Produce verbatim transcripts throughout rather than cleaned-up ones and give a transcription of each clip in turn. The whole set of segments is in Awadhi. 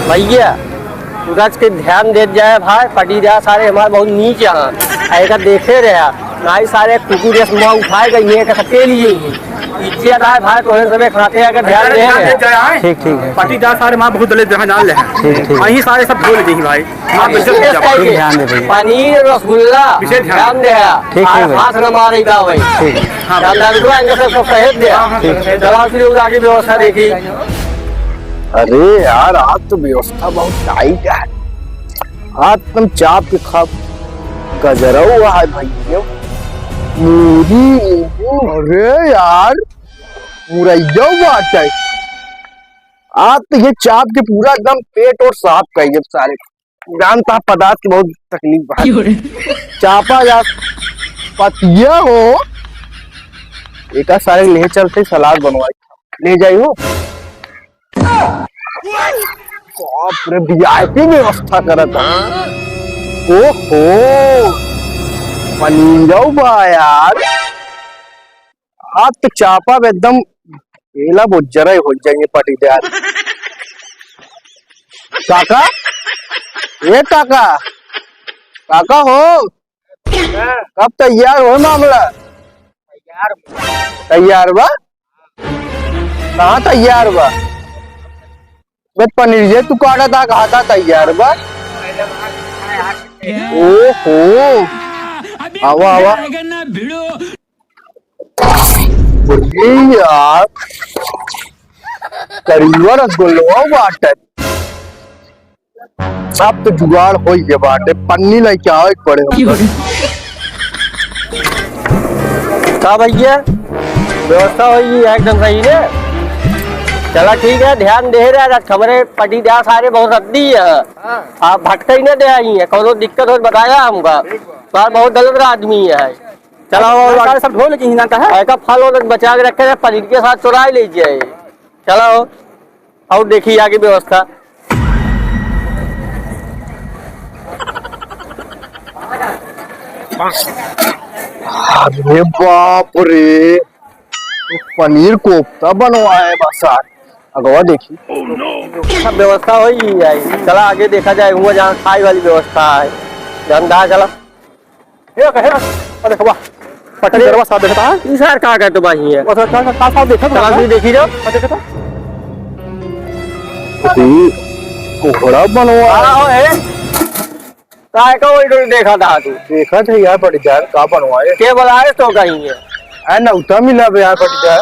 भइया, सूरज के ध्यान देत जाए भाई, पटीदार सारे हमारे बहुत नीच हैं। आ एका देखे रहे, नाहीं सारे कुकुर जस मुँह उठाए गई है, एका सकेली ही। इज्जत आए भाई, तोहे सबे खाते हैं, एका ध्यान दे रहे। ठीक, ठीक है। पटीदार सारे हमारे बहुत दलित जहाँ जान ले हैं। ठीक, ठीक। वहीं सारे सब बोल दी भाई। हाँ, बिल्कुल। विशेष करके ध्यान दे भैया। पनीर, रसगुल्ला, विशेष ध्यान। ध्यान दे। ठीक, ठीक आज भाई। हाथ न मारे का भाई। ठीक। हाँ, ध्यान दे, इनका सब, सब सहेज दे। हाँ, हाँ, ठीक। सहेज दे। दवा फिर उड़ा के व्यवस्था देखी। अरे यार, आज तो व्यवस्था बहुत टाइट है। आज तुम चाप के खा गजरा हुआ है भाई। ये मूरी, नींबू, अरे यार, मुरैया बाटे। आज तो ये चाप के पूरा एकदम पेट और साफ कर ये सारे। जानता पदार्थ की बहुत तकलीफ बा। क्यों रे? चापा या पतिया हो, एका सारे ले चलते सलाद बनवाई, ले जाई हो। बाप रे, वीआईपी व्यवस्था करत है। ओहो, पनीरौ बा यार। आज तो चापा में एकदम पेला बोझ जरा हो जाएंगे पटीदार। काका, ए काका, काका हो, कब तैयार हो मामला? तैयार बा? कहाँ तैयार बा? बे पनीर ये तू काटा था, कहा था तैयार बा? ओहो, आवा, आवा। अरे यार, करीबा रसगुल्ला बाटे। अब तो जुगाड़ हो ही गया बाटे, पन्नी लेके आओ एक बड़े हमको। का भैया, व्यवस्था होई एकदम सही रे। चला ठीक है, ध्यान दे रहा, आज हमरे पटीदार सारे बहुत रद्दी है। हाँ। आप भटकई न दे आई है, कौनो दिक्कत हो बताया हमका। ठीक बा। सार बहुत गलत आदमी है। चला, और सारे सब ढोल के ही जानता है। ऐका फल और बचा के रखे हैं, पनीर के साथ चुराई ले जाए। चला हो, और देखी आगे व्यवस्था। अरे बाप रे, पनीर कोफ्ता बनवाए बा सार। अगवा देखी। सब व्यवस्था होई है। चला आगे देखा जाए, हुआ जहाँ खाए वाली व्यवस्था है। धंधा चला। हे, हे, अरे वाह, पटरी दरवा साहब देखता है। ई सार का करत बा हियाँ? वो सार का, का साहब देखत बा? तलाश भी देखी जाओ। का देखत बा? अरे, कोहड़ा बनवा। हाँ, हो, हे। काय का वही डोल देखा था तू? देखा था यार, पटीदार का बनवाए। के बोलाए तो कहीं है? आ, नौता मिला बे यार, पटीदार।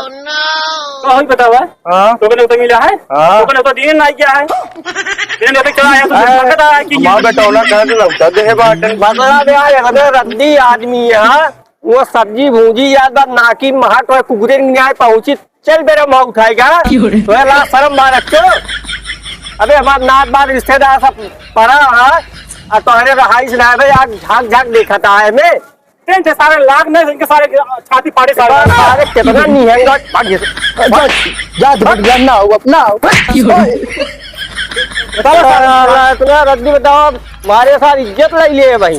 तो हम बतावा। हाँ। तोके नौता मिला है? हाँ। तोके नौता दिए ना क्या है? बिना नौता चला आया तो हाँ, पता है कि हमारा बेटौला कहाँ से नौता दे है बाटन? बदला दे आए, अबे रद्दी आदमी है, हाँ? वो सब्जी भूंजी याद बा, नाकी महक और कुकुरे न्याय पहुंची, चल बेरा मुँह उठाएगा। क्यों रे? तो ला शर्म मार रखो। अबे हमार नात बात रिश्तेदार सब परा है, और तोहरे रहाइश ना है, आज झाक झाक देखा था है मैं। टेंट है सारे लाग में, इनके सारे छाती फाड़े सारे। सारे कितना निहंगा। जा, जा, जा, ना हो, अपना हो। बताओ सारे। साला, इतना रद्दी बताओ, हमारे साथ इज्जत ले लिए भाई।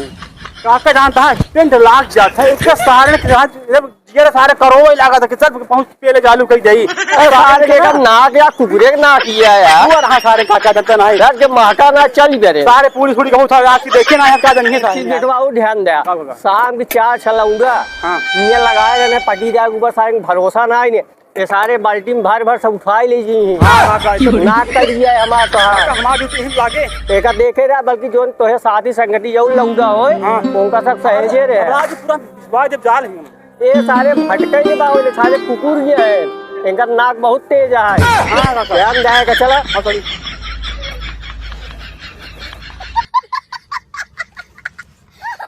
काका जानता है, टेंट लाग जाता है, इसके सारे के साथ, जब जिगर सारे करो, वही लागा था कि चल पहुंच पेले चालू कर जाई। अरे, सारे के का नाक या कुकुरे के नाक ही है यार। वो रहा सारे काका जानता नहीं। यार, जब महका ना चल बेरे। सारे पूरी थोड़ी कहूँ था, आज की देखे ना है, क्या जानिए सारे। चीज बेटवा, वो ध्यान दे। का होगा? शाम के चार छला उड़ा। हाँ। ये लगाए रहने पटी जाए ऊपर, सारे भरोसा ना आईने। ये सारे बाल्टी में भर भर सब उठाई ले जी। हाँ, हाँ, हाँ, तो नाक कर दिया है हमारा तो, हाँ। हमारा भी तो यही लागे। एका देखे रहा, बल्कि जोन तोहे साथी संगति जौन लौंडा होए, हाँ। उनका सब सहेजे रहे। हमरा आज पूरा विश्वास जब जाल है। ये सारे भटके के बा, ये सारे कुकुर ये हैं। इनका नाक बहुत तेज है। हाँ, हाँ, हाँ। ध्यान जाएगा, चला। हाँ, sorry।